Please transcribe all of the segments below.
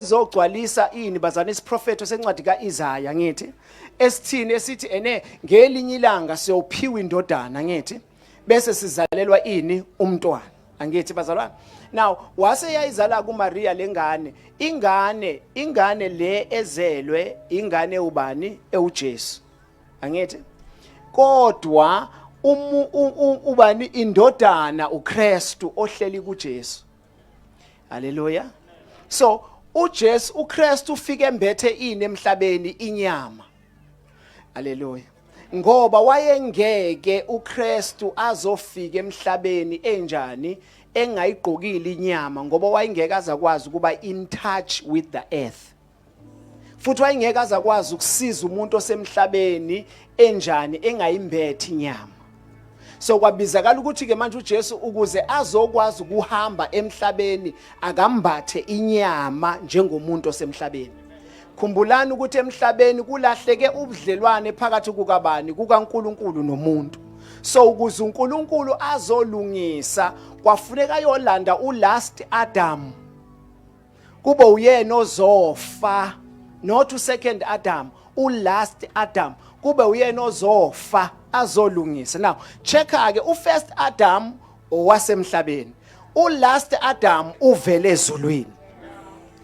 Izogcwalisa ini, bazalwane? Isiprofetho sencwadi kaIsaya, ngithi esithini? Esithi ene ngelinye ilanga siyophiwa indodana, ngithi bese sizalelwa ini? Umntwana, angithi bazalwane? Now wase yayizala kuMaria lengane, ingane le ezelwe, ingane ubani? EuJesu, angithi? Kodwa ubani indodana? UKristu ohleli kuJesu. Haleluya! So uJesu, uKristu ufike embethe ini emhlabeni? Inyama. Haleluya! Ngoba wayengeke uKristu azofika emhlabeni enjani? Engayigqokile inyama, ngoba wayengeke azakwazi ukuba in touch with the earth, futhi wayengeke azakwazi ukusiza umuntu osemhlabeni enjani? Engayimbethi inyama. So kwabizakala ukuthi ke manje uJesu, ukuze azokwazi ukuhamba emhlabeni, akambathe inyama njengomuntu osemhlabeni. Khumbulani ukuthi emhlabeni kulahleke ubudlelwane phakathi kukabani? KukaNkuluNkulu nomuntu. So ukuze uNkulunkulu azolungisa, kwafuneka ayolanda ulast Adam, kube uyena ozofa, not usecond Adam, ulast Adam, kube uyena ozofa azolungisa. Now checka ke, ufirst Adam owasemhlabeni, ulast Adam uvele ezulwini.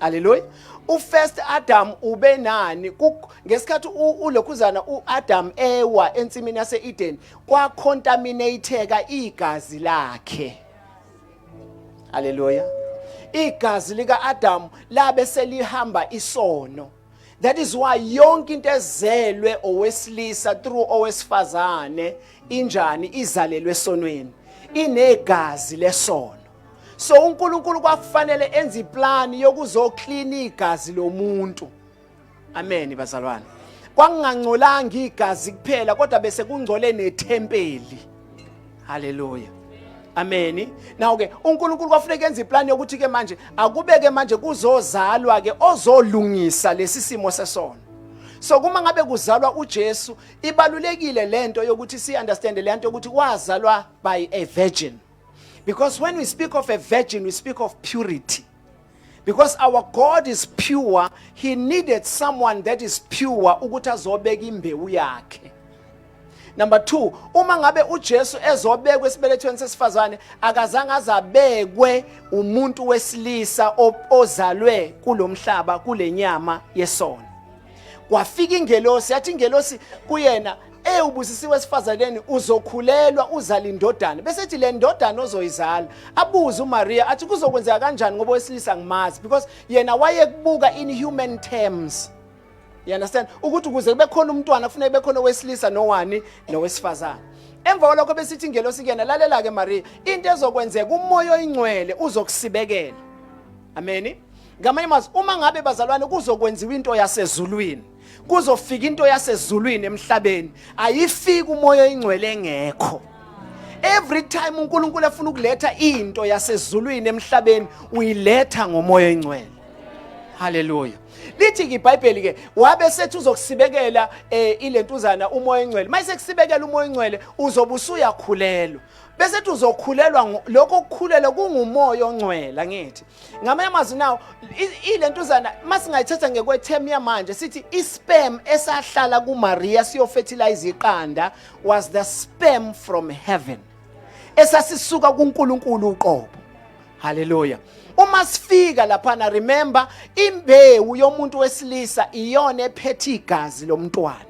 Haleluya! Ufirst Adam ube nani? Ngesikhathi ulokhuzana uAdam ewa ensimini yaseEden, kwacontaminateka igazi lakhe. Haleluya! Igazi lika Adam labe selihamba isono. That is why yonke into ezelwe owesilisa through owesifazane injani? Izalelwe esonweni, inegazi lesono. So uNkulunkulu kwakufanele enze iplan yokuzoclean igazi lomuntu. Amen, bazalwane. Kwakungangcolanga igazi kuphela, kodwa bese kungcole nethempeli. Haleluya, amen. Now ke uNkulunkulu kwafuneka enze iplan yokuthi ke manje akubeke manje kuzozalwa ke ozolungisa lesi simo sesono. So kuma ngabe kuzalwa uJesu, ibalulekile lento yokuthi si understand lento yokuthi wazalwa by a virgin, because when we speak of a virgin, we speak of purity. Because our God is pure, he needed someone that is pure ukuthi azobeka imbewu yakhe. Number 2, uma ngabe uJesu ezobekwa esibelethweni sesifazane, akazange azabekwe umuntu wesilisa ozalwe kulomhlaba kulenyama yesono. Kwafika ingelosi, yathi ingelosi kuyena, "Ubusisiwe esifazaneni, uzokhulelwa uzala indodana." Bese ethi le ndodana ozoyizala, abuze uMaria athi, "Kuzokwenzeka kanjani ngoba owesilisa ngimazi?" Because yena wayekubuka in human terms, you understand, ukuthi ukuze kube khona umntwana kufuneka kube khona owesilisa nowani? Nowesifazane. Emva kwalokho besithi ingelosi kuyena, "Lalela ke Maria, into ezokwenzeka, uMoya oyiNgcwele uzokusibekela." Amen. Ngamanye amazwi, uma ngabe, bazalwane, kuzokwenziwa into yasezulwini, kuzofika into yasezulwini emhlabeni, ayifiki uMoya oyiNgcwele engekho. Every time uNkulunkulu efuna ukuletha into yasezulwini emhlabeni, uyiletha ngoMoya oyiNgcwele. Haleluya! Lithi ke iBhayibheli ke, wabe sethi uzokusibekela ilentuzana, uMoya oNgcwele. Mayise kusibekela uMoya oNgcwele, uzobe usuyakhulelwa. Bese ethi uzokhulelwa, lokho ukukhulelwa kunguMoya oNgcwele, angithi? Ngamanye amazwi nawo ilentuzana, masingayithatha ngekwethem yamanje, sithi isperm esahlala kuMaria siyofertilize iqanda was the sperm from heaven, esasisuka kuNkulunkulu uqobo. Haleluya! Uma sifika laphana, remember, imbewu yomuntu wesilisa iyona ephethe igazi lomntwana.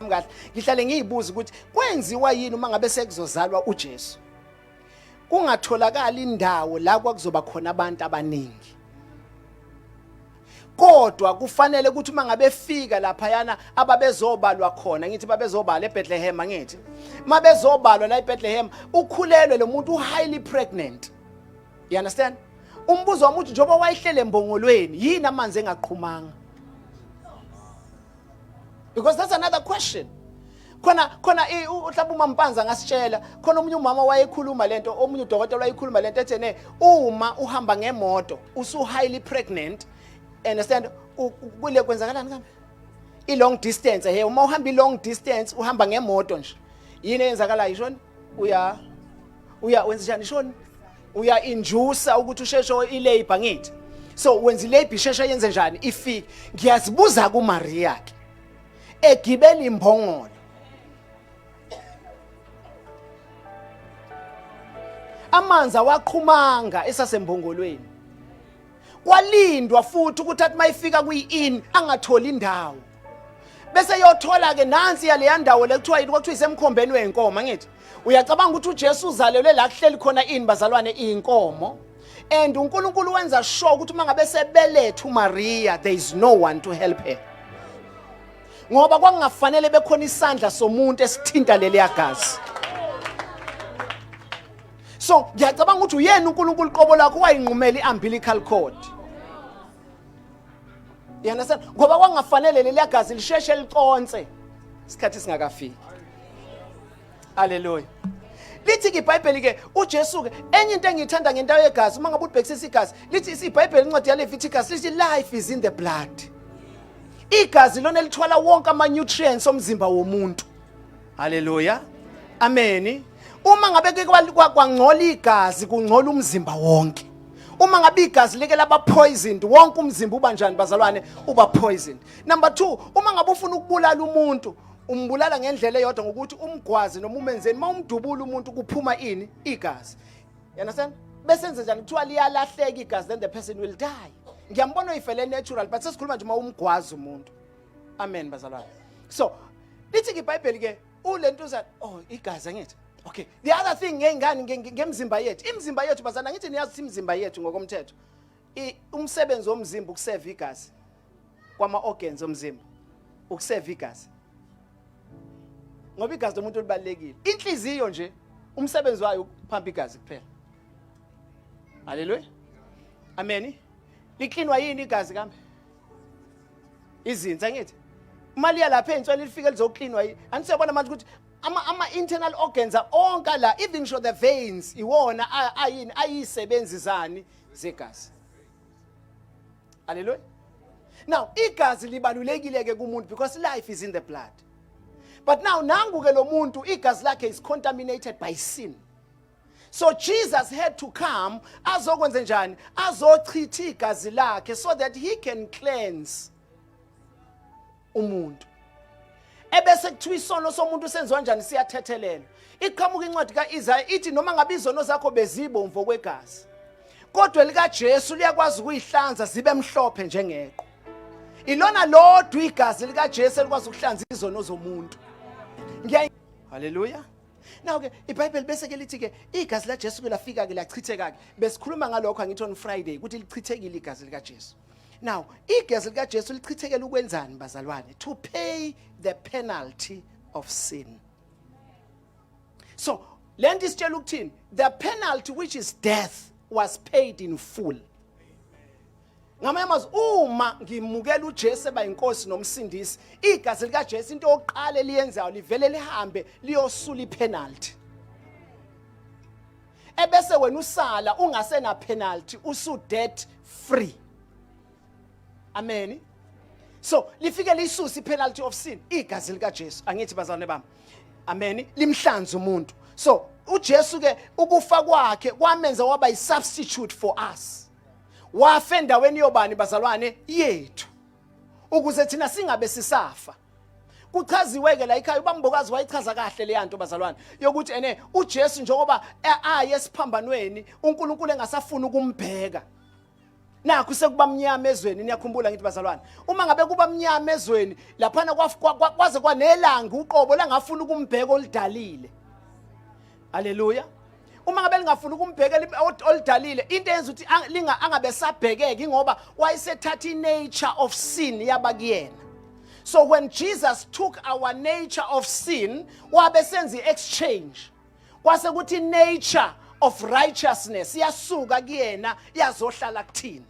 Kahle, ngihlale ngiyibuza ukuthi kwenziwa yini uma ngabe sekuzozalwa uJesu kungatholakala indawo la kwakuzoba khona abantu abaningi, kodwa kufanele ukuthi uma ngabe efika laphayana ababezobalwa khona, ngithi babezobala eBethlehem, ngithi mabezobalwa la eBethlehem, ukhulelwe lo muntu, uhighly pregnant, you understand? Umbuzo wami uthi, njengoba wayehlele embongolweni, yini amanzi engaqhumanga? Because that's another question. Khona mhlawumbe uMampanza ngasitshela khona, omunye umama wayekhuluma lento, omunye udokotela wayekhuluma lento, ethe ne uma uhamba ngemoto usu highly pregnant, understand, kule kwenzakalani kambe i long distance? He, uma uhamba i long distance, uhamba ngemoto nje, yini eyenzakalayo shoni? Uya wenza njani shoni? Uya induce ukuthi usheshe ilabor, ngithi. So wenza ilabor isheshe yenze njani ifike. Ngiyazibuza kuMaria ke. Egibela imbongolo. Amanzi awaqhumanga esasembongolweni. Kwalindwa futhi ukuthi athi mayifika kwi-in angatholi indawo. Bese yothola ke nansi yaleya ndawo le kuthiwa yini kwakuthiwa isemkhombeni wenkomo angithi. Uyacabanga ukuthi uJesu uzalelwe la kuhleli khona ini bazalwane inkomo. And uNkulunkulu wenza sure ukuthi uma ngabe sebeletha uMaria there is no one to help her. Ngoba kwakungafanele bekhona isandla somuntu esithinta leliya gazi. So ngiyacabanga ukuthi uyena uNkulunkulu qobo lakho wayinqumela iumbilical cord. You understand? Ngoba kwangafanele leliya gazi lisheshe liconse isikhathi singakafiki. Haleluya. Lithi ke iBhayibheli ke uJesu ke enye into engiyithanda ngento yegazi uma ngabe ubhekisisa igazi lithi iBhayibheli incwadi yaLeviticus lithi life is in the blood. Igazi lona elithwala wonke ama nutrients omzimba womuntu. Haleluya. Amen. Uma ngabe ke kwangcola igazi kungcola umzimba wonke. Uma ngabe igazi like laba poisoned wonke umzimba uba njani bazalwane uba poisoned. Number 2 uma ngabe ufuna ukubulala umuntu umbulala ngendlela eyodwa ngokuthi umgwazi noma umenzeni uma umdubula umuntu kuphuma ini igazi. You understand? Bese enze njani kuthiwa liyalahleka igazi then the person will die. Ngiyambona uyifele natural but sesikhuluma nje uma umgwazi umuntu. Amen bazalwane. So lithi ke iBhayibheli ke ulentuza oh igazi angithi. Okay. The other thing ngengani ngemzimba yethu. Imizimba yethu bazalwane ngithi niyazi ukuthi imizimba yethu ngokomthetho. Umsebenzi womzimba ukuseva igazi kwama organs omzimba. Ukuseva igazi. Ngoba igazi lomuntu libalekile. Inhliziyo nje umsebenzi wayo ukuphamba igazi kuphela. Haleluya. Amen. Liklinwa yini igazi kambe? Izinsa ngithi. Uma liya lapha ey'nsweni lifike lizoklinwa yini? Anisiyabona manje ukuthi ama ama internal organs onke la even sure the veins iwona ayini ayisebenzi zani zegazi. Haleluya. Now igazi libalulekile ke kumuntu because life is in the blood. But now nangu ke lo muntu igazi lakhe is contaminated by sin. So Jesus had to come azokwenze njani? Azochitha igazi lakhe so that he can cleanse umuntu. Ebese kuthiwa isono somuntu senziwa njani siyathethelelwa. Iqhamuka incwadi kaIsaya ithi noma ngabe izono zakho bezibomvu okwegazi. Kodwa likaJesu liyakwazi ukuyihlanza zibe mhlophe njengeqhwa. Ilona lodwa igazi likaJesu elikwazi ukuhlanza izono zomuntu. Ngiya Haleluya. Now ke iBhayibheli bese ke lithi ke igazi laJesu ke lafika ke lachitheka ke. Besikhuluma ngalokho angithi on Friday ukuthi lichithekile igazi likaJesu. Now igazi likaJesu lichithekela ukwenzani bazalwane? To pay the penalty of sin. So lento isitshela ukuthini? The penalty which is death was paid in full. Ngamanye amazwi uma ngimukela uJesu eba inkosi nomsindisi igazi likaJesu into yokuqala eliyenzayo livele lihambe liyosula ipenalty ebese wena usala ungasena penalty usu debt free. Amen. So lifike lisuse ipenalty of sin igazi likaJesu angithi bazalwane bami. Amen. Limhlanza umuntu. So uJesu ke ukufa kwakhe kwamenza waba yi substitute for us. Wafa endaweni yobani bazalwane yethu ukuze thina singabe sisafa. Kuchaziwe ke la ekhaya ubambokazi wayichaza kahle le yanto bazalwane yokuthi ene uJesu njengoba aye esiphambanweni uNkulunkulu engasafuni ukumbheka. Nakho sekuba mnyama ezweni niyakhumbula ngithi bazalwane uma ngabe kuba mnyama ezweni laphana kwaze kwanelanga uqobo langafuna ukumbheka olidalile. Haleluya. Uma ngabe lingafuni ukumbheka olidalile into eyenza ukuthi linga angabe sabhekeka ingoba wayesethatha i-nature of sin yaba kuyena. So when Jesus took our nature of sin wabe senza i-exchange. Kwase kuthi nature of righteousness iyasuka kuyena yazohlala kuthina.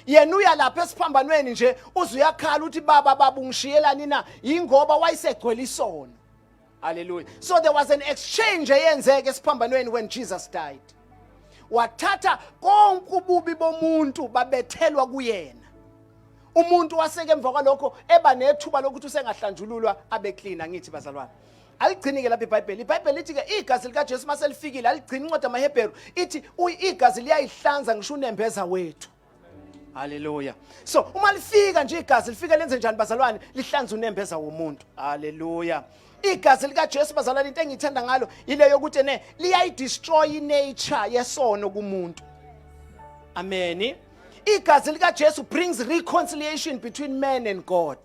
Yena uya lapha esiphambanweni nje uze uyakhala uthi baba baba ungishiyelani na ingoba wayesegcwele isono. Hallelujah. So there was an exchange eyenzeka esiphambanweni when Jesus died. Wathatha konke ububi bomuntu babethelwa kuyena. Umuntu waseke emva kwalokho eba nethuba lokuthi usengahlanjululwa abe clean angithi bazalwane. Aligcini ke lapha iBhayibheli. iBhayibheli lithi ke igazi likaJesu maselifikile aligcini incwadi yamaHebheru ithi igazi liyayihlanza ngisho unembeza wethu. Haleluya. So uma lifika nje igazi, lifika lenze njani, bazalwane? Lihlanza unembeza womuntu. Haleluya. Igazi likaJesu, bazalwane, into engiyithanda ngalo ile yokuthi ne liyayidestroy inature yesono kumuntu. Amen. Igazi likaJesu brings reconciliation between man and God.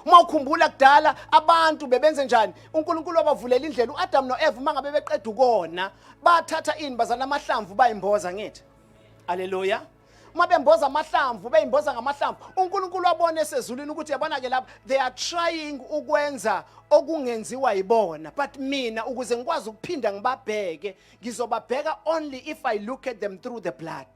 Uma ukhumbula kudala, abantu bebenze njani? UNkulunkulu wabavulela indlela uAdam noEva. Uma ngabe beqeda ukona, bathatha ini, bazana? Amahlamvu, bayimboza, ngithi? Haleluya. Uma bemboza amahlamvu, beyimboza ngamahlamvu, uNkulunkulu wabona esezulwini ukuthi, yabona ke lapha, they are trying ukwenza okungenziwa yibona, but mina ukuze ngikwazi ukuphinda ngibabheke, ngizobabheka only if I look at them through the blood.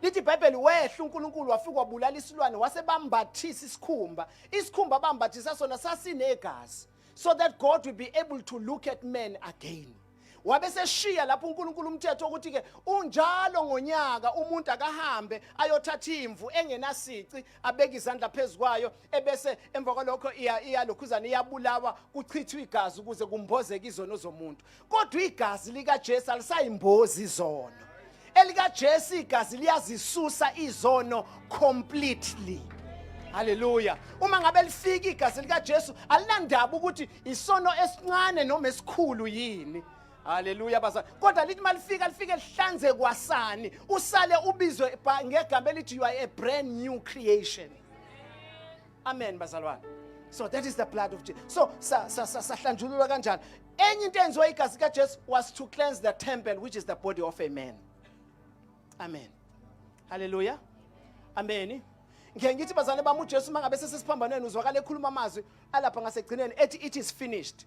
Lithi iBhayibheli, wehla uNkulunkulu, wafika wabulala isilwane, wasebambathisa isikhumba. Isikhumba bambathisa sona sasinegazi, so that God will be able to look at men again. Wabe seshiya lapho uNkulunkulu umthetho ukuthi ke unjalo ngonyaka umuntu akahambe ayothatha imvu engenasici, abeke izandla phezukwayo, ebese emva kwalokho iya iyalokhuzana iyabulawa, kuchithwe igazi ukuze kumbozeke izono zomuntu. Kodwa igazi likaJesu alisayimbozi izono. ElikaJesu igazi liyazisusa izono completely. Haleluya. Uma ngabe lifika igazi likaJesu, alinandaba ukuthi isono esincane noma esikhulu yini. Haleluya, bazali. Kodwa lithi malifika, lifike lihlanze kwasani, usale ubizwe ngegama elithi you are a brand new creation. Amen, bazalwane. So that is the blood of Jesus. So sahlanjululwa kanjani? Enye into enziwa igazi kaJesu was to cleanse the temple, which is the body of a man. Amen. Haleluya. Amen. Ngeke ngithi, bazalwane bami, uJesu mangabe sesesiphambanweni, uzwakala ekhuluma amazwi alapha ngasegcineni ethi, "It is finished."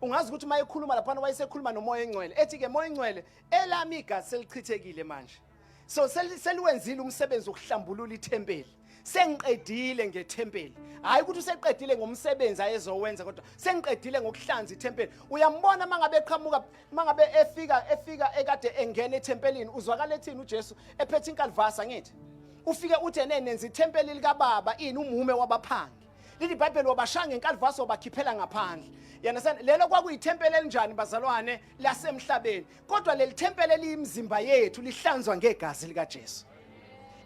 Ungazi ukuthi uma ekhuluma laphana, wayesekhuluma noMoya Engcwele, ethi ke, "Moya Engcwele, elami igazi selichithekile manje, so seliwenzile umsebenzi wokuhlambulula ithempeli. Sengiqedile ngethempeli." Hayi ukuthi useqedile ngomsebenzi ayezowenza, kodwa sengiqedile ngokuhlanza ithempeli. Uyambona mangabe eqhamuka, mangabe efika ekade engena ethempelini, uzwakala ethini uJesu ephethe inkalivasa, ngithi? Ufike uthi ene, "Nenza ithempeli likaBaba ini? Umume wabaphangi." Lithi iBhayibheli, wabashaya ngenkalivasa, wabakhiphela ngaphandle. You understand? Lelo kwakuyithempeli elinjani, bazalwane? Lasemhlabeni. Kodwa leli thempeli eliyimzimba yethu lihlanzwa ngegazi likaJesu.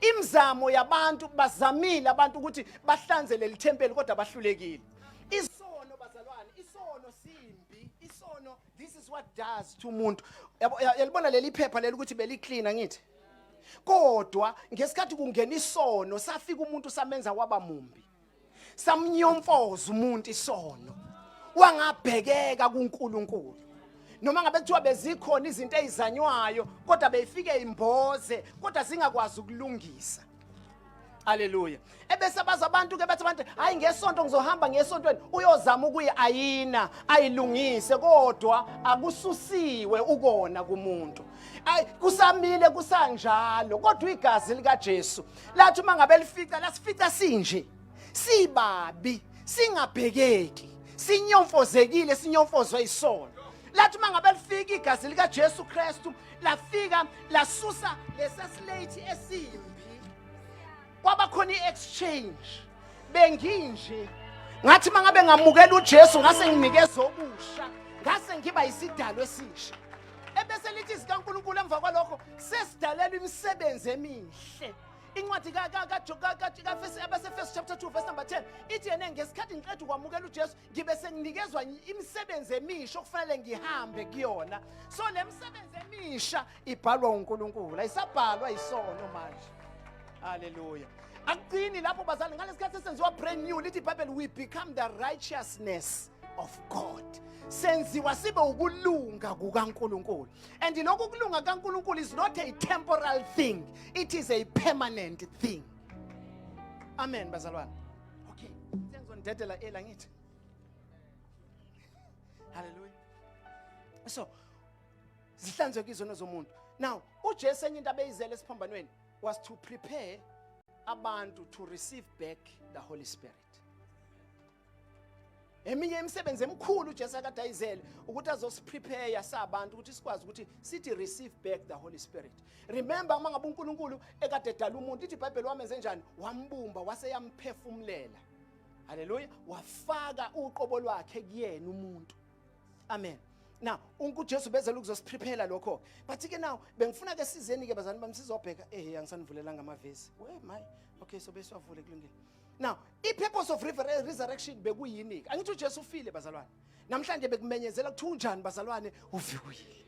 Imizamo yabantu, bazamile abantu ukuthi bahlanze leli thempeli, kodwa bahlulekile. Isono, bazalwane, isono simbi. Isono, this is what does to umuntu. Yalibona leli phepha leli ukuthi beliclean, ngithi? Kodwa ngesikhathi kungena isono, safika umuntu samenza waba mumbi, samnyomfoza umuntu isono, wangabhekeka kuNkulunkulu. Noma ngabe kuthiwa bezikhona izinto ezizanywayo, kodwa beyifike imboze, kodwa zingakwazi ukulungisa. Haleluya. Ebese baza abantu ke, bathi abantu, "Hayi, ngesonto ngizohamba ngesontweni." Uyozama ukuyiayina, ayilungise, kodwa akususiwe ukona kumuntu. Ay, kusamile kusanjalo. Kodwa igazi likaJesu lathi uma ngabe lifica, lasifica sinje, sibabi, singabhekeki, sinyomfozekile, sinyomfozwe isono. Lathi uma ngabe lifika igazi likaJesu Kristu, lafika lasusa lesa slate esimbi, kwaba khona i-exchange. Benginje, ngathi mangabe ngamukela uJesu, ngase nginikeza okusha, ngase ngiba isidalo esisha. Ebese lithi sikaNkulunkulu, emva kwalokho sesidalela imisebenzi emihle. Incwadi abasefeso chapter 2 verse number 10 ithi yena, ngesikhathi ngiqeda ukwamukela uJesu, ngibe senginikezwa imisebenzi emisha okufanele ngihambe kuyona. So le misebenzi emisha ibhalwa uNkulunkulu, ayisabhalwa isono manje. Haleluya. Akugcini lapho, bazali. Ngalesikhathi esenziwa brand new, lithi iBhayibheli, we become the righteousness of God. Senziwa sibe ukulunga kukaNkulunkulu. And lokhu kulunga kaNkulunkulu is not a temporal thing, it is a permanent thing. Amen, bazalwane. Okay, sengizonidedela ela ngithi. Haleluya. So zihlanzwe izono zomuntu. Now uJesu, enye into abeyizele esiphambanweni was to prepare abantu to receive back the Holy Spirit. Eminye imisebenzi emikhulu uJesu akade ayizele ukuthi azosiprepare sabantu ukuthi sikwazi ukuthi sithi receive back the Holy Spirit. Remember, uma ngabe uNkulunkulu ekade edala umuntu, ithi iBhayibheli, wamenze njani? Wambumba, waseyamphefumulela. Haleluya. Wafaka uqobo lwakhe kuyena umuntu. Amen. Now uJesu bezela ukuzosiprepare lokho. But ke now bengifuna ke sizeni ke, bazalwane bami, sizobheka. Angisanivulelanga amavesi. We my, okay, so besiwavule, kulungile. Now i-purpose of resurrection bekuyini ke? Angithi uJesu ufile, bazalwane. Namhlanje bekumenyezela kuthi unjani, bazalwane? Uvukile.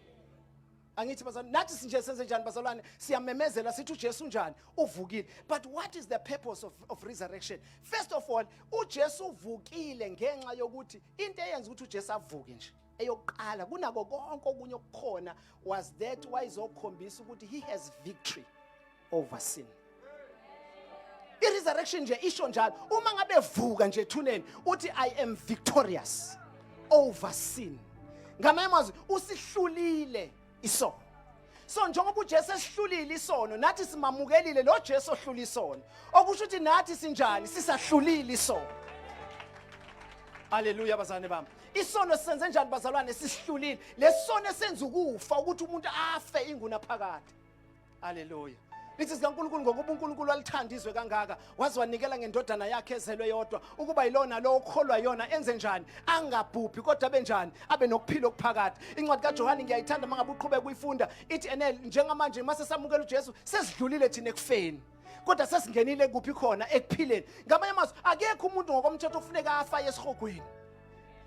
Angithi, bazalwane, nathi sinje senze njani, bazalwane? Siyamemezela sithi uJesu unjani? Uvukile. But what is the purpose of resurrection? First of all, uJesu uvukile ngenxa yokuthi into eyenza ukuthi uJesu avuke nje eyokuqala kunako konke okunye okukhona was that wayezokhombisa ukuthi he has victory over sin. I-resurrection nje isho njalo. Uma ngabe vuka nje ethuneni, uthi, "I am victorious over sin." Ngamanye amazwi, usihlulile isono. So njengoba uJesu esihlulile isono, nathi simamukelile lo Jesu ohlula isono, okusho ukuthi nathi sinjani? Sisahlulile isono. Haleluya, bazalwane bami. Isono sisenze njani, bazalwane? Sisihlulile lesono esenza ukufa, ukuthi umuntu afe ingunaphakade. Haleluya. Lithi sikaNkulunkulu, ngokuba uNkulunkulu walithanda izwe kangaka, waze wanikela ngendodana yakhe ezelwe yodwa, ukuba yilona lo okholwa yona enze njani? Angabhubhi, kodwa abe njani? Abe nokuphila okuphakade. Incwadi kaJohane ngiyayithanda. Mangabe uqhubeka uyifunda, ithi enel njengamanje mase samukela uJesu, sesidlulile thina ekufeni, kodwa sesingenile kuphi khona? Ekuphileni. Ngamanye amazwi, akekho umuntu ngokomthetho okufuneka afa esihogweni.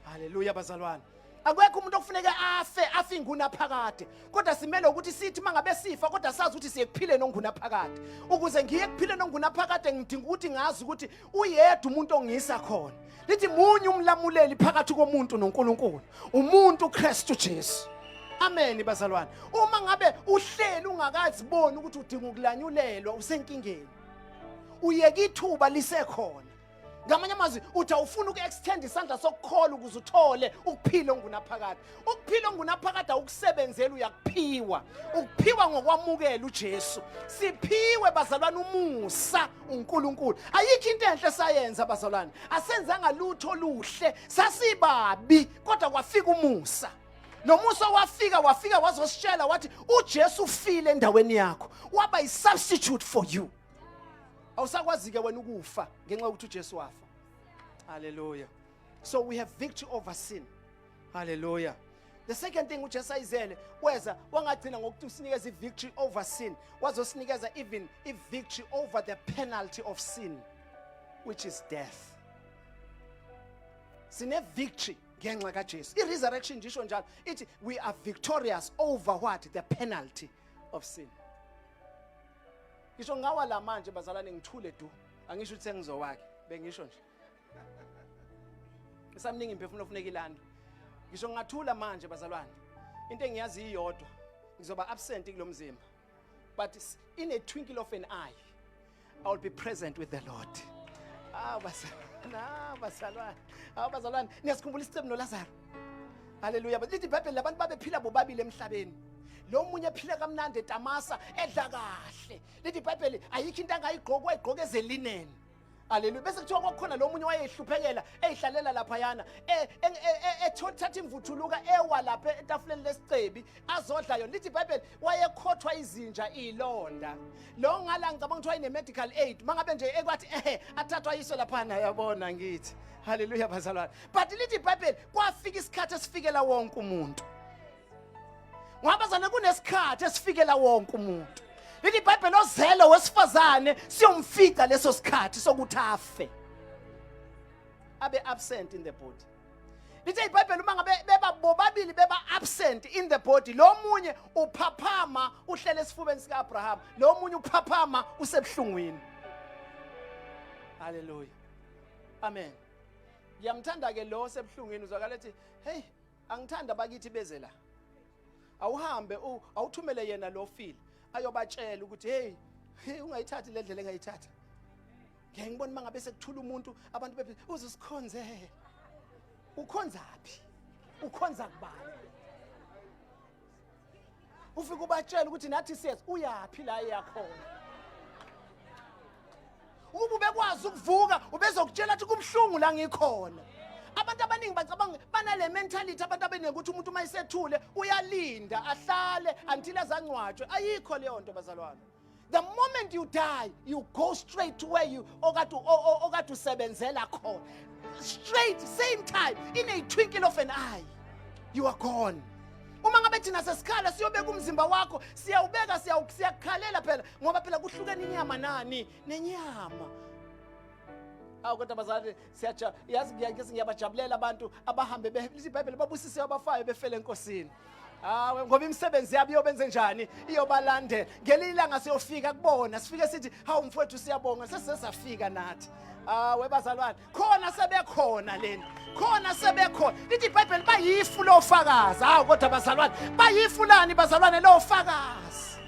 Haleluya, bazalwane. Akekho umuntu okufuneka afe ingunaphakade, kodwa simele ukuthi sithi mangabe sifa, kodwa sazi ukuthi siye kuphileni ongunaphakade. Ukuze ngiye kuphileni ongunaphakade, ngidinga ukuthi ngazi ukuthi uyedwa umuntu ongisa khona. Lithi munye umlamuleli phakathi komuntu noNkulunkulu, umuntu uKristu Jesu. Amen, bazalwane. Uma ngabe uhleli ungakaziboni ukuthi udinga ukulanyulelwa, usenkingeni. Uyeka ithuba lisekhona. Ngamanye amazwi, uthi awufuni uku-extend isandla sokukholwa ukuze uthole ukuphila ongunaphakade. Ukuphila ongunaphakade awukusebenzeli, uyakuphiwa. Ukuphiwa ngokwamukela uJesu. Siphiwe, bazalwane, umusa uNkulunkulu. Ayikho into enhle sayenza, bazalwane. Asenzanga lutho luhle, sasibabi, kodwa kwafika umusa. Lo musa wafika wazositshela, wathi uJesu ufile endaweni yakho, waba yi-substitute for you. Awusakwazi ke wena ukufa ngenxa yokuthi uJesu wafa. Hallelujah. So we have victory over sin. Hallelujah. The second thing uJesu ayizele, weza wangagcina ngokuthi usinikeza i-victory over sin, wazosinikeza even i-victory over the penalty of sin, which is death. Sine victory ngenxa kaJesu. I-resurrection nje isho njalo, ithi we are victorious over what? The penalty of sin. Ngisho ngawa la manje, bazalwane, ngithule du, angisho ukuthi sengizowakhe, bengisho nje isamningi imphefumulo ofuneka ilando. Ngisho ngingathula manje, bazalwane, into engiyazi iyodwa, ngizoba absent kulomzimba, but in a twinkle of an eye I will be present with the Lord. Ah, bazalwane, ah, bazalwane, ah, bazalwane, niyasikhumbula isicebu noLazaro? Haleluya. Lithi iBhayibheli labantu babephila bobabili emhlabeni. Lo munye ephila kamnandi, etamasa, edla kahle. Lithi iBhayibheli ayikho into angayigqoka, wayigqoka ezelineni. Haleluya. Bese kuthiwa kwakukhona lo munye wayehluphekela, eyihlalela laphayana, ethatha imvuthuluka ewa lapha etafuleni lesicebi, azodla yona. Lithi iBhayibheli wayekhothwa izinja ilonda. Lo ngala ngicabanga ukuthi wayene-medical aid, mangabe nje ekwathi ehe athathwa ayiswe laphana, yabona ngithi. Haleluya, bazalwane. But lithi iBhayibheli kwafika isikhathi esifikela wonke umuntu. Ngoba, bazalwane, kunesikhathi esifikela wonke umuntu. Lithi iBhayibheli ozele wesifazane siyomfica leso sikhathi sokuthi afe. Abe absent in the body. Lithe iBhayibheli uma ngabe beba bobabili beba absent in the body, lo munye uphaphama uhlele esifubeni sikaAbraham, lo munye uphaphama usebuhlungwini. Haleluya. Amen. Ngiyamthanda ke lo sebuhlungwini, uzwakala ethi, "Hey, angithanda abakithi beze la. Awuhambe awuthumele yena lo file ayobatshela ukuthi hey, hey, ungayithathi le ndlela engayithatha." Ngeke ngibone mangabe sekuthula umuntu, abantu bephi uzosikhonze. Ukhonza phi? Ukhonza kubani? Ufike ubatshela ukuthi nathi siyeza, uyaphi la eyakhona? Ukuba ubekwazi ukuvuka, ubezokutshela ukuthi kubuhlungu la ngikhona. Abantu abaningi bacabanga banale mentality, abantu abaningi, ukuthi umuntu uma esethule uyalinda ahlale until azangcwatshwe. Ayikho leyo nto, bazalwane. The moment you die, you go straight to where you okade usebenzela khona, straight, same time, in a twinkle of an eye, you are gone. Uma ngabe thina sesikhala siyobeka umzimba wakho, siyawubeka, siyakukhalela phela, ngoba phela kuhlukene inyama nani nenyama. Awu kodwa bazali, siyaja yazi, ngiyabajabulela abantu abahambe lithi iBhayibheli babusise abafayo befele eNkosini. Hawe, ngoba imisebenzi yabo iyobenze njani? Iyobalandela. Ngelinye ilanga siyofika kubona, sifike sithi hawu mfowethu siyabonga, sesesafika nathi. Hawe bazalwane, khona sebekhona lena, khona sebekhona. Lithi iBhayibheli bayifu lofakazi. Hawu kodwa bazalwane, bayifu lani bazalwane lofakazi?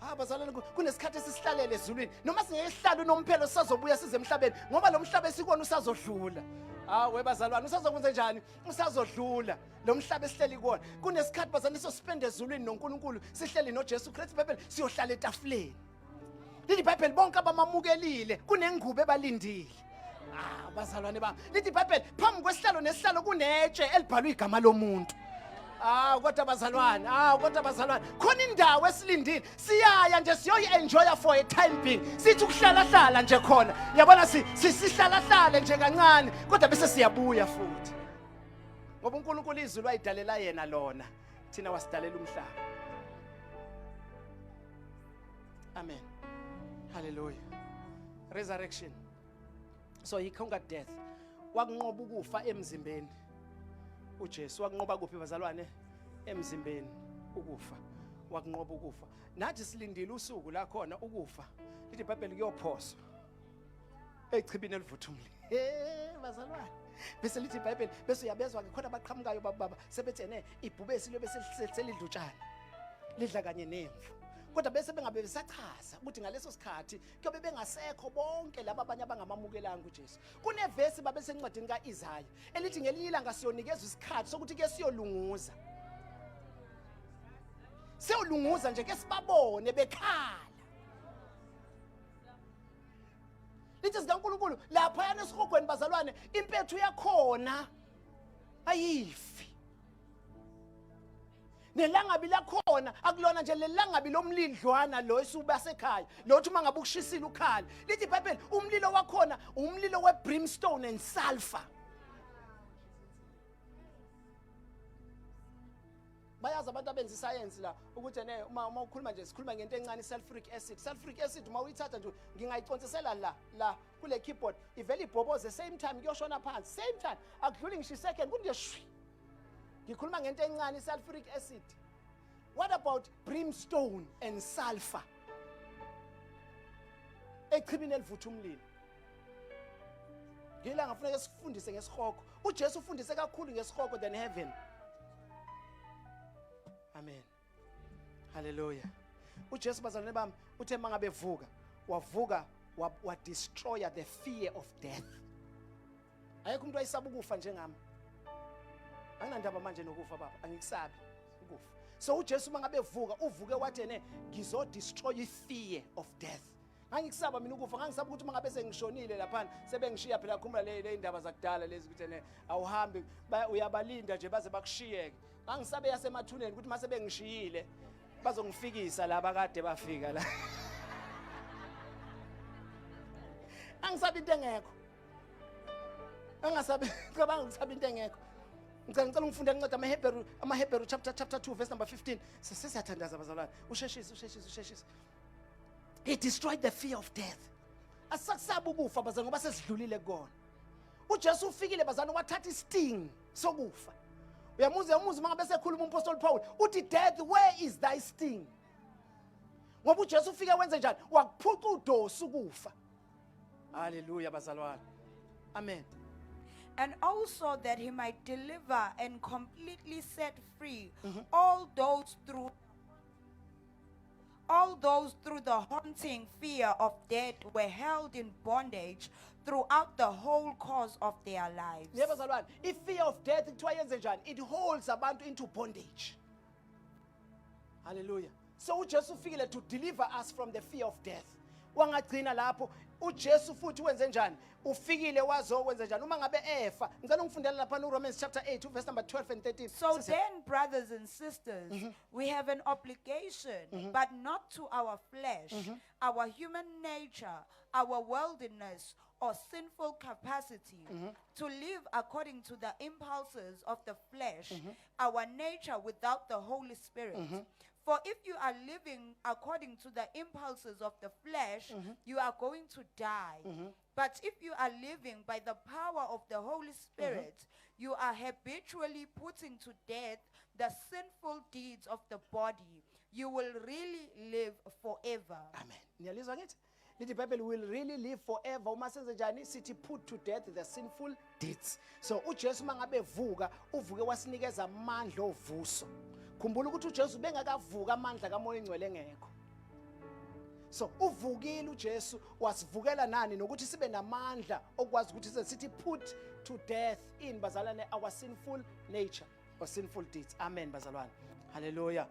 Ah bazalwane, kunesikhathi esisihlalele ezulwini, noma singeke sihlale unomphelo, sisazobuya size emhlabeni, ngoba lo mhlaba esikuwona usazodlula. Hawe bazalwane, usazokwenza njani? Usazodlula lo mhlaba esihleli kuwona. Kunesikhathi bazalwane sospend ezulwini noNkulunkulu, sihleli noJesu Kristu. IBhayibheli siyohlala etafuleni. Lithi iBhayibheli bonke abamamukelile kunengubo ebalindile. Ah bazalwane bami, lithi iBhayibheli phambi kwesihlalo nesihlalo kunetshe elibhalwe igama lomuntu. Ah kodwa bazalwane, ah kodwa bazalwane, khona indawo esilindile. Siyaya nje siyoyi-enjoya for a time being. Sithi ukuhlala hlala nje khona. Yabona, sihlala hlale nje kancane, kodwa bese siyabuya futhi. Ngoba uNkulunkulu izulu wayidalela yena lona, thina wasidalela umhlaba. Amen. Hallelujah. Resurrection. So he conquered death. Wakunqoba ukufa emzimbeni. uJesu wakunqoba kuphi bazalwane? Emzimbeni ukufa. Wakunqoba ukufa. Nathi silindile usuku la khona ukufa. Lithi iBhayibheli kuyophoswa echibini elivutha umlilo. Hey bazalwane. Bese lithi iBhayibheli, bese uyabezwa ke khona abaqhamukayo baba sebethi ene ibhubesi lobe selidla utshani. Lidla kanye nemvu. Kodwa bese bengabe besachaza ukuthi ngaleso sikhathi kuyobe bengasekho bonke laba abanye abangamamukelanga uJesu. Kunevesi babesencwadini kaIsaya elithi ngelinye ilanga siyonikezwa isikhathi sokuthi ke siyolunguza. Siyolunguza nje ke sibabone bekhala. Lithi sikaNkulunkulu lapha yana esihogweni bazalwane, impethu yakhona ayifi. Nelangabi lakhona akulona nje lelangabi lomlidlwana lo esuba sekhaya, lothi uma ngabe ukushisile ukhala. Lithi iBhayibheli umlilo wakhona umlilo we-brimstone and sulfur. Bayazi abantu abenza isayensi la ukuthi ene uma ukhuluma nje, sikhuluma ngento encane, sulfuric acid. Sulfuric acid uma uyithatha nje, ngingayiconsisela la kule keyboard, ivele ibhoboze same time, kuyoshona phansi same time, akudluli ngisho isecond, kunje shwi. Ngikhuluma ngento encane, sulfuric acid. What about brimstone and sulfur echibini elivutha umlilo? Ngilanga funeka sifundise ngesihogo. uJesu ufundise kakhulu ngesihogo than heaven. Amen. Hallelujah. uJesu bazalwane bami uthe mangabe evuka, wavuka wa destroy the fear of death. Ayekho umuntu wayesaba ukufa njengami. Anginandaba manje nokufa baba, angikusabi ukufa. So uJesu mangabe evuka, uvuke wathi ene ngizo destroy fear of death. Ngangikusaba mina ukufa, ngangisaba ukuthi uma ngabe sengishonile laphana sebengishiya phela, khumbula le indaba zakudala lezi ukuthi ene awuhambi, uyabalinda nje baze bakushiyeke. Ngangisabe yasemathuneni ukuthi mase bengishiyile bazongifikisa laba kade bafika la. Angisabi into engekho. Angasabi, cabanga ukusaba into engekho. Ngicela ngifunde incwadi amaHebheru chapter 2 verse number 15. Sesiyathandaza bazalwane. Usheshise, usheshise, usheshise. He destroyed the fear of death. Asisakusaba ukufa bazalwane ngoba sesidlulile kukona. uJesu ufikile bazalwane wathatha isting sokufa. Uyamuzwa uma ngabe sekhuluma umpostoli Paul uthi, death, where is thy sting? Ngoba uJesu ufike wenze njani? Wakuphuca udosi ukufa. Hallelujah bazalwane. Amen. And also that he might deliver and completely set free all those through the haunting fear of death were held in bondage throughout the whole course of their lives. Yebo bazalwane, i-fear of death kuthiwa yenze njani? It holds abantu into bondage. Hallelujah. So uJesu ufikile to deliver us from the fear of death. Wangagcina lapho. uJesu futhi wenze njani? Ufikile wazokwenza njani uma ngabe efa? Ngicela ungifundele lapha no Romans chapter 8 verse number 12 and 13. So then, brothers and sisters, we have an obligation, but not to our flesh, our human nature, our worldliness, or sinful capacity to live according to the impulses of the flesh, our nature without the Holy Spirit. For if you are living according to the impulses of the flesh, you are going to die. But if you are living by the power of the Holy Spirit, you are habitually putting to death the sinful deeds of the body. You will really live forever. Amen. Niyalizwa ngithi lithi iBhayibheli will really live forever uma senze njani? Sithi put to death the sinful deeds. So uJesu mangabe evuka, uvuke wasinikeza amandla ovuso. Khumbula ukuthi uJesu bengakavuka amandla kaMoya oNgcwele engekho. So uvukile uJesu, wasivukela nani nokuthi sibe namandla okwazi ukuthi sithi put to death in, bazalwane, our sinful nature or sinful deeds. Amen, bazalwane. Hallelujah.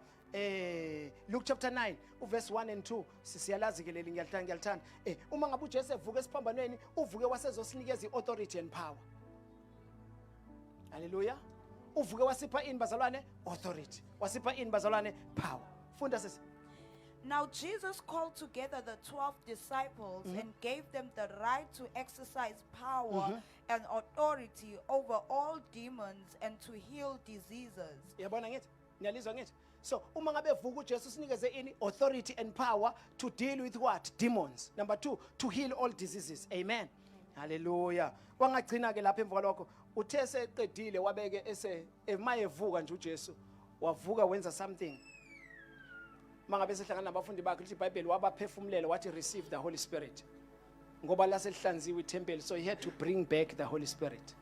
Luke chapter 9 uverse 1 and 2, siyalazi ke leli, ngiyalithanda, ngiyalithanda. Uma ngabe uJesu evuka esiphambanweni, uvuke wasezosinikeza iauthority and power. Hallelujah. Uvuke wasipha ini, bazalwane? Authority. Wasipha ini, bazalwane? Power. Funda, sisi. Now Jesus called together the 12 disciples and gave them the right to exercise power and authority over all demons and to heal diseases. Yabona ngithi niyalizwa ngithi so uma ngabe vuka uJesu, sinikeze ini? Authority and power to deal with what? Demons. Number 2, to heal all diseases. Amen, hallelujah. Wangagcina ke lapha. Emva kwalokho uthe seqedile, wabeke ese emayevuka nje uJesu, wavuka wenza something. Mangabe sehlangana nabafundi bakhe, lithi iBhayibheli wabaphefumulela wathi, "Receive the Holy Spirit," ngoba laselihlanziwe ithempeli, so he had to bring back the Holy Spirit.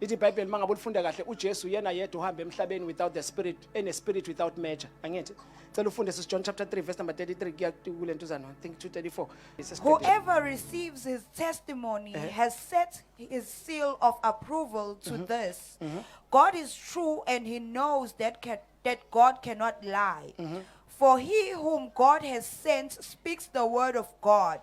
Lithi iBhayibheli mangabe ulifunda kahle, uJesu yena yedwa uhamba emhlabeni without the Spirit, ene spirit without measure, angithi? Cela ufunde, sis, John chapter 3 verse number 33 kuya kule ntuzana, I think 234. Whoever receives his testimony has set his seal of approval to this. God is true and he knows that God cannot lie. For he whom God has sent speaks the word of God,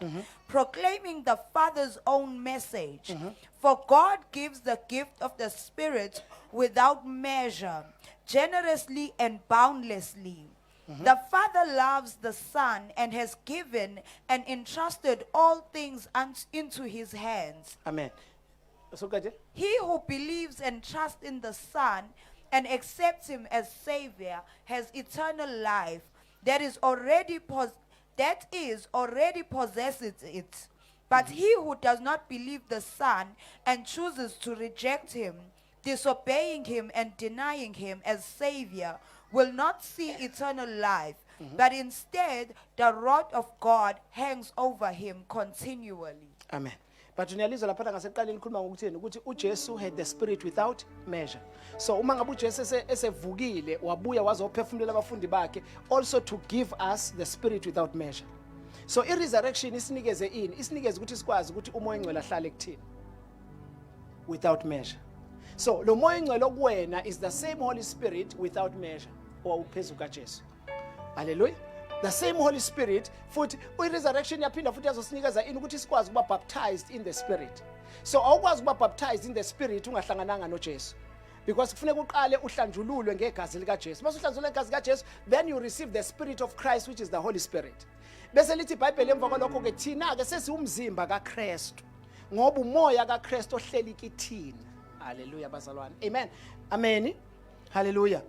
proclaiming the Father's own message. For God gives the gift of the Spirit without measure, generously and boundlessly. The Father loves the Son and has given and entrusted all things into his hands. Amen. Soqede. He who believes and trusts in the Son and accepts him as Savior has eternal life that is already possesses it. But he who does not believe the Son and chooses to reject him, disobeying him and denying him as Savior, will not see eternal life, but instead the wrath of God hangs over him continually. Amen. But niyalizwa lapha ngasekuqaleni likhuluma ngokuthini? Ukuthi uJesu had the spirit without measure. So uma ngabe uJesu esevukile, wabuya wazophefumulela abafundi bakhe also to give us the spirit without measure. So i-resurrection isinikeze ini? Isinikeze ukuthi sikwazi ukuthi uMoya oNgcwele ahlale kuthina without measure. So lo Moya oNgcwele okuwena is the same Holy Spirit without measure owawuphezu kaJesu. Hallelujah. The same Holy Spirit. Futhi i-resurrection yaphinda futhi yazosinikeza ini? Ukuthi sikwazi ukuba baptized in the Spirit. So awukwazi ukuba baptized in the Spirit ungahlangananga noJesu, because kufuneka uqale uhlanjululwe ngegazi likaJesu. Mase uhlanjululwe ngegazi likaJesu, then you receive the Spirit of Christ, which is the Holy Spirit. Bese lithi iBhayibheli emva kwalokho ke, thina ke sesiwumzimba kaKristu, ngoba umoya kaKristu ohleli kithina. Haleluya, bazalwane. Amen, amen, haleluya.